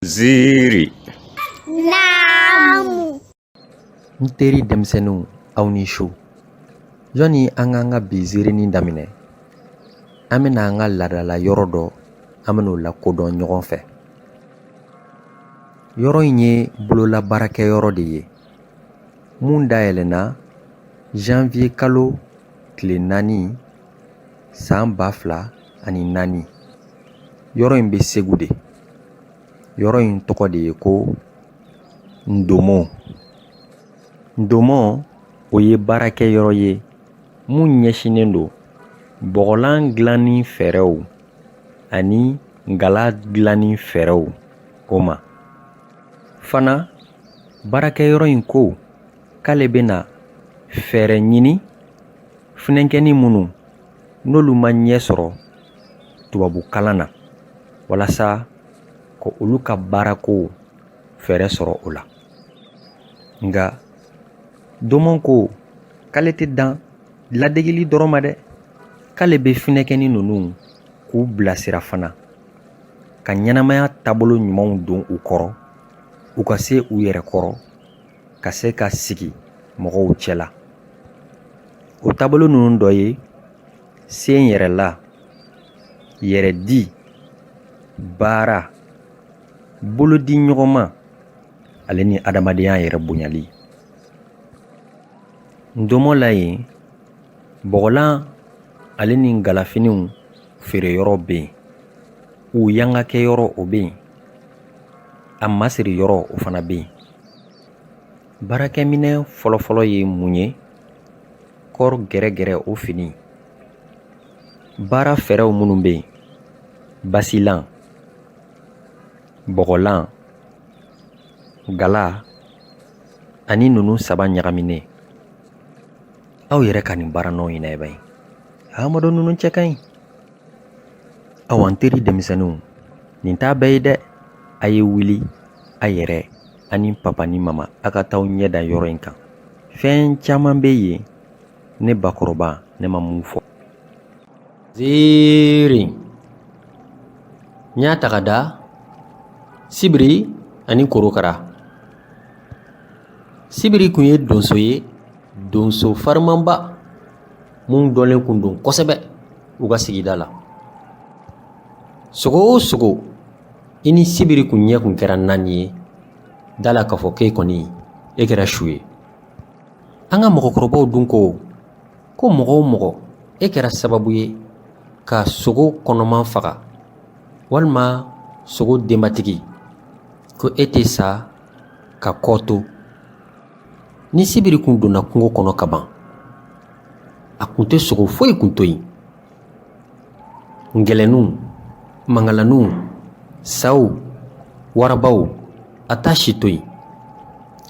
Ziiri. Naamu. N teri denmisɛnninw, aw ni su. Jɔnni an k'an ka bi ziirinin daminɛ, an bɛna an ka laadala yɔrɔ dɔ, an bɛn'o lakodɔn ɲɔgɔn fɛ. Yɔrɔ in ye bololabaarakɛyɔrɔ de ye mun dayɛlɛnna janvier kalo tile 4, san 2004. Yɔrɔ in bɛ Segu de. Yɔrɔ in tɔgɔ de ye ko Ndomɔ. Ndomɔ, o ye baarakɛyɔrɔ ye mun ɲɛsinnen don bɔgɔlan dilanni fɛɛrɛw ani ngala dilanni fɛɛrɛw o ma. Fana, baarakɛyɔrɔ in ko k'ale bɛna fɛɛrɛ ɲini funɛnkɛnin minnu n'olu ma ɲɛ sɔrɔ tubabukalan na, walasa ka olu ka baarako fɛɛrɛ sɔrɔ o la. Nka Domɔn ko k'ale tɛ dan ladegeli dɔrɔn ma dɛ, k'ale bɛ funɛkɛnin ninnu k'u bilasira fana, ka ɲɛnamaya taabolo ɲumanw don u kɔrɔ, u ka se u yɛrɛ kɔrɔ, ka se ka sigi mɔgɔw cɛla. O taabolo ninnu dɔ ye sen yɛrɛla, yɛrɛdi, baara, bolodi ɲɔgɔnma, ale ni adamadenya yɛrɛ bonyali. Ndomɔ la yen, bɔgɔlan ale ni ngalafiniw feereyɔrɔ bɛ yen, u yangakɛyɔrɔ o bɛ yen, a masiri yɔrɔ o fana bɛ yen. Baarakɛminɛn fɔlɔfɔlɔ ye mun ye? Kɔɔri gɛrɛgɛrɛ, o fini. Baara fɛɛrɛw minnu bɛ yen, basilan, bɔgɔlan, gala ani ninnu saba ɲagaminen. Aw yɛrɛ ka nin baara nɔ in na, bani amadu ninnu cɛ ka ɲi. Awa n teri denmisɛnninw, nin t'a bɛɛ ye dɛ. A ye wuli a yɛrɛ ani papa ni mama, a ka taa ɲɛ da yɔrɔ in kan. Fɛn caman bɛ yen, ne bakɔrɔba ne ma mun fɔ. Ziiri n y'a ta ka da Sibiri ani Korokara. Sibiri kun ye donso ye, donso farimanba mun dɔnlen kun don kosɛbɛ u ka sigida la. Sogo o sogo, i ni Sibiri kun ɲɛ kun kɛra naani ye, da la k'a fɔ k'e kɔni e kɛra su ye. An ka mɔgɔkɔrɔbaw dun ko ko mɔgɔ o mɔgɔ e kɛra sababu ye ka sogo kɔnɔman faga walima sogo denbatigi, ko e tɛ sa ka kɔ to. Ni Sibiri kun donna kungo kɔnɔ ka ban, a kun tɛ sogo foyi kun to yen. Ngɛlɛnninw, mangalanninw, saw, warabaw, a t'a si to yen.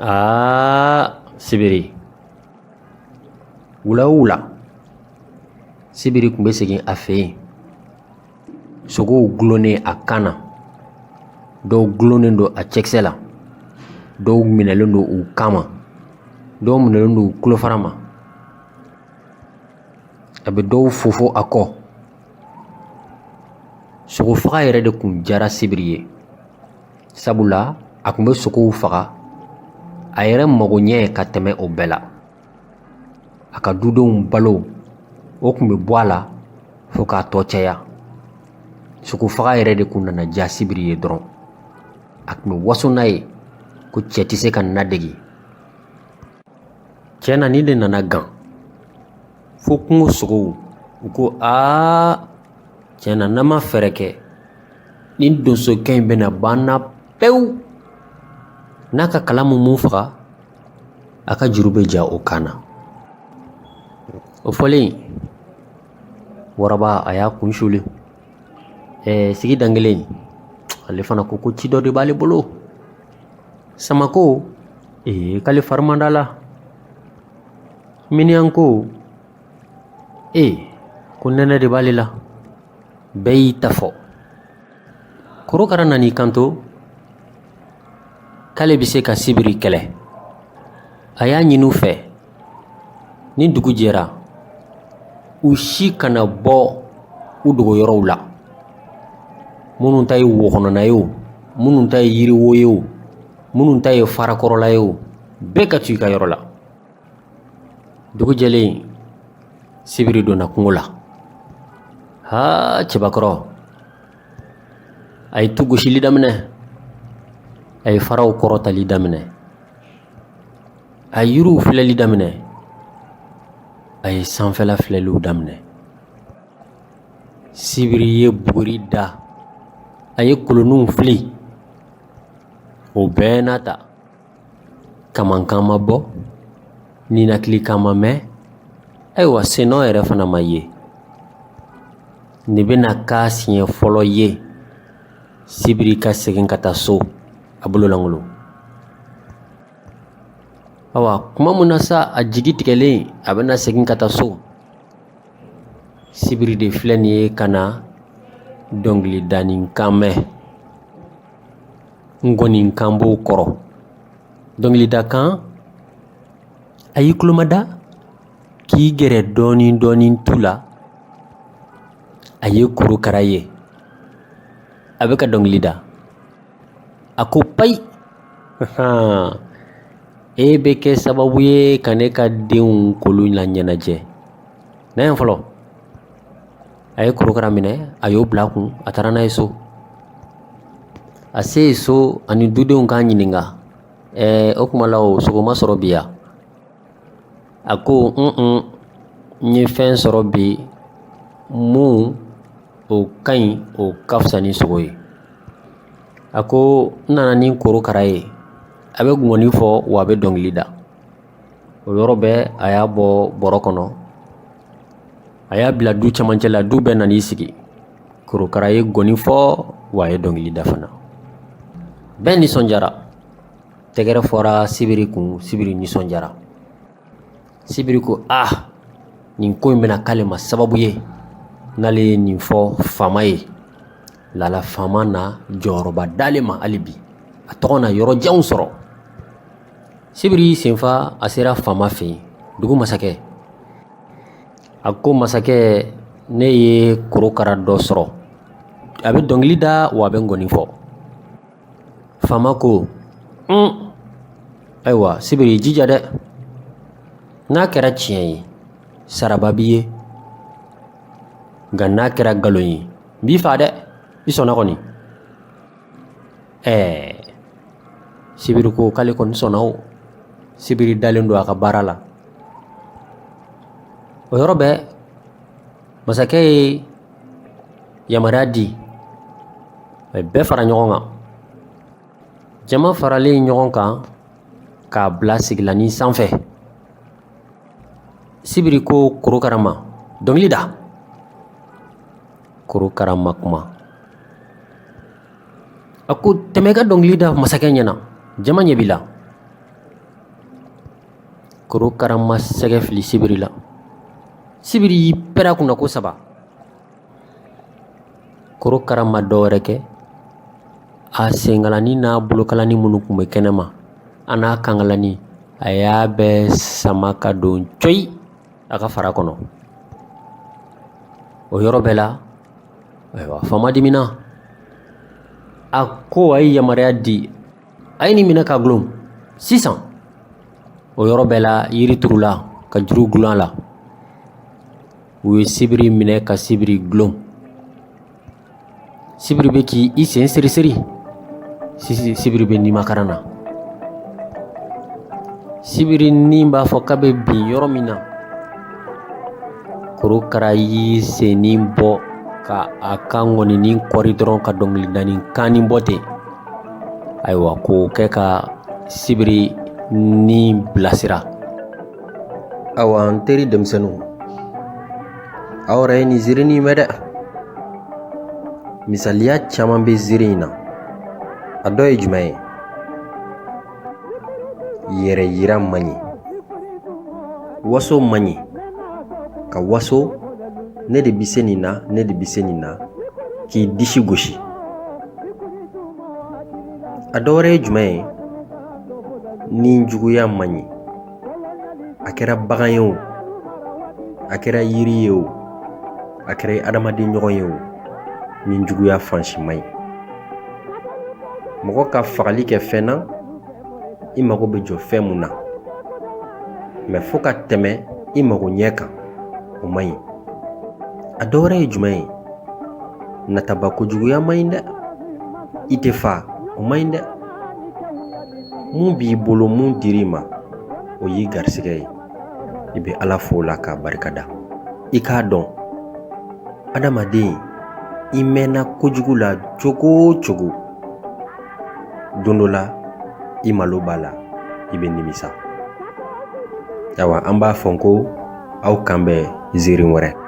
Aa Sibiri, wula o wula, Sibiri kun bɛ segin a fɛ yen, sogow gulonnen a kan na, dɔw gulonnen don a cɛkisɛ la, dɔw minɛlen don u kan ma, dɔw minɛlen don u tulofara ma. A bɛ dɔw fofo a kɔ. Sogofaga yɛrɛ de kun diyara Sibiri ye, sabula a kun bɛ sogow faga a yɛrɛ mago ɲɛ ka tɛmɛ o bɛɛ la. A ka dudenw balo, o kun bɛ bɔ a la fo k'a tɔ caya. Sogofaga yɛrɛ de kun nana diya Sibiri ye dɔrɔn. A kun bɛ waso n'a ye ko cɛ tɛ se ka nin ladege. Cɛ na, nin de nana gan fo kungo sogow u ko aa cɛ na, n'an ma fɛɛrɛ kɛ, nin donsokɛ in bɛna ban na pewu. N'a ka kala mun faga, a ka juru bɛ ja o kan na. O fɔlen, waraba a y'a kun suli. Sigi dankelen, ale fana ko ko ci dɔ de b'ale bolo. Sama ko ee k'ale fari man d'a la. Miniyan ko ee ko nɛnɛ de b'ale la. Bɛɛ y'i ta fɔ. Korokara nan'i kanto k'ale bɛ se ka Sibiri kɛlɛ. A y'a ɲini u fɛ, ni dugu jɛra, u si kana bɔ u dogoyɔrɔw la, minnu ta ye wo kɔnɔna ye o. Minnu ta ye yiriwo ye o, minnu ta ye farakɔrɔla ye o, bɛɛ ka to i ka yɔrɔ la. Dugu jɛlen, Sibiri donna kungo la. Haa, cɛbakɔrɔ, a ye tu gosili daminɛ, a ye faraw kɔrɔtali daminɛ, a ye yiriw filɛli daminɛ, a ye sanfɛla filɛliw daminɛ. Sibiri ye buguri da, a ye koloninw fili. O bɛɛ n'a ta, kamankan ma bɔ, ninakilikan ma mɛn, ayiwa sennɔ yɛrɛ fana ma ye. Nin bɛna k'a siɲɛ fɔlɔ ye Sibiri ka segin ka taa so a bolo lankolon. Awa, kuma mun na sa, a jigi tigɛlen, a bɛna segin ka taa so. Sibiri de filɛ nin ye ka na dɔnkilidanin kan mɛn. Ngɔninkan b'o kɔrɔ. Dɔnkilidakan, a y'i tulomada k'i gɛrɛ dɔɔnin dɔɔnin tu la. A ye korokara ye, a bɛ ka dɔnkili da. A ko payi, e bɛ kɛ sababu ye ka ne ka denw k'olu laɲɛnajɛ. Na yan fɔlɔ. A ye korokara minɛ, a y'o bila a kun, a taara n'a ye so. A se ye so, ani dudenw k'a ɲininka, ɛɛ o tuma la, o sogo ma sɔrɔ bi ya? A ko un, n ye fɛn sɔrɔ bi mun o ka ɲi, o ka fisa ni sogo ye. A ko n nana ni korokara ye, a bɛ ngɔni fɔ wa a bɛ dɔnkili da. O yɔrɔ bɛɛ, a y'a bɔ bɔrɔ kɔnɔ, a y'a bila du camancɛ la. Du bɛɛ nan'i sigi. Korokara ye ngɔni fɔ wa a ye dɔnkili da fana. Bɛɛ nisɔndiyara. Tɛgɛrɛ fɔra Sibiri kun. Sibiri nisɔndiyara. Sibiri ko ah, nin ko in bɛna k'ale ma sababu ye, n'ale ye nin fɔ faama ye, lala faama na jɔyɔrɔba d'ale ma hali bi, a tɔgɔ na yɔrɔ janw sɔrɔ. Sibiri y'i senfa, a sera faama fɛ yen, dugu masakɛ. A ko masakɛ, ne ye korokara dɔ sɔrɔ, a bɛ dɔnkili da wa a bɛ ngɔni fɔ. Faama ko un, ayiwa Sibiri, i jija dɛ, n'a kɛra tiɲɛ ye, saraba b'i ye, nka n'a kɛra nkalon ye, n b'i faa dɛ. I sɔnna kɔni? Ɛɛ, Sibiri ko k'ale kɔni sɔnna. O Sibiri dalen don a ka baara la. O yɔrɔ bɛɛ, masakɛ ye yamaruya di, a ye bɛɛ fara ɲɔgɔn kan. Jama faralen ɲɔgɔn kan k'a bila sigilanin sanfɛ, Sibiri ko korokara ma, dɔnkili da. Korokara ma kuma. A ko tɛmɛ ka dɔnkili da masakɛ ɲɛna, jama ɲɛ b'i la. Korokara ma sɛgɛ fili Sibiri la. Sibiri y'i pɛrɛn a kunna ko saba. Korokara ma dɔ wɛrɛ kɛ, a senkalani n'a bolokalani minnu tun bɛ kɛnɛma, a n'a kankalani, a y'a bɛɛ sama ka don coyi a ka fara kɔnɔ. O yɔrɔ bɛɛ la, ayiwa, faama dimina. A ko a ye yamaruya di, a ye nin minɛ ka gulon sisan. O yɔrɔ bɛɛ la, yiri turula ka juru gulon a la. U ye Sibiri minɛ ka Sibiri gulon. Sibiri bɛ k'i i sen seri seri. Sibiri bɛ nimakaran na. Sibiri ni b'a fɔ k'a bɛ bin yɔrɔ min na, korokara y'i sennin bɔ ka a ka ŋɔninin kɔri dɔrɔn ka dɔnkilidanin kannin bɔ ten. Ayiwa, k'o kɛ ka Sibiri ni bilasira. Awa, n teri denmisɛnninw, aw yɛrɛ ye nin ziiri nin mɛn dɛ. Misaliya caman bɛ ziiri in na. A dɔ ye jumɛn ye? Yɛrɛ yira man ɲi, waso man ɲi. Ka waso, ne de bɛ se nin na, ne de bɛ se nin na, k'i disi gosi. A dɔ wɛrɛ ye jumɛn ye? Ni juguya man ɲi. A kɛra bagan ye o, a kɛra yiri ye o, a kɛra adamaden ɲɔgɔn ye o, ni juguya fan si man ɲi. Mɔgɔ ka fagali kɛ fɛn na, i mago bɛ jɔ fɛn mun na, mɛ fo ka tɛmɛ i mago ɲɛ kan, o man ɲi. A dɔ wɛrɛ ye jumɛn ye? Nataba kojuguya man ɲi dɛ. I tɛ fa, o man ɲi dɛ. Mun b'i bolo, mun dir'i ma, o y'i garisigɛ ye. I bɛ Ala fo o la k'a barikada. I k'a dɔn, adamaden, i mɛnna kojugu la cogo o cogo, don dɔ la i malo b'a la, i bɛ nimisa. Ayiwa, an b'a fɔ ko aw kan bɛn ziirin wɛrɛ.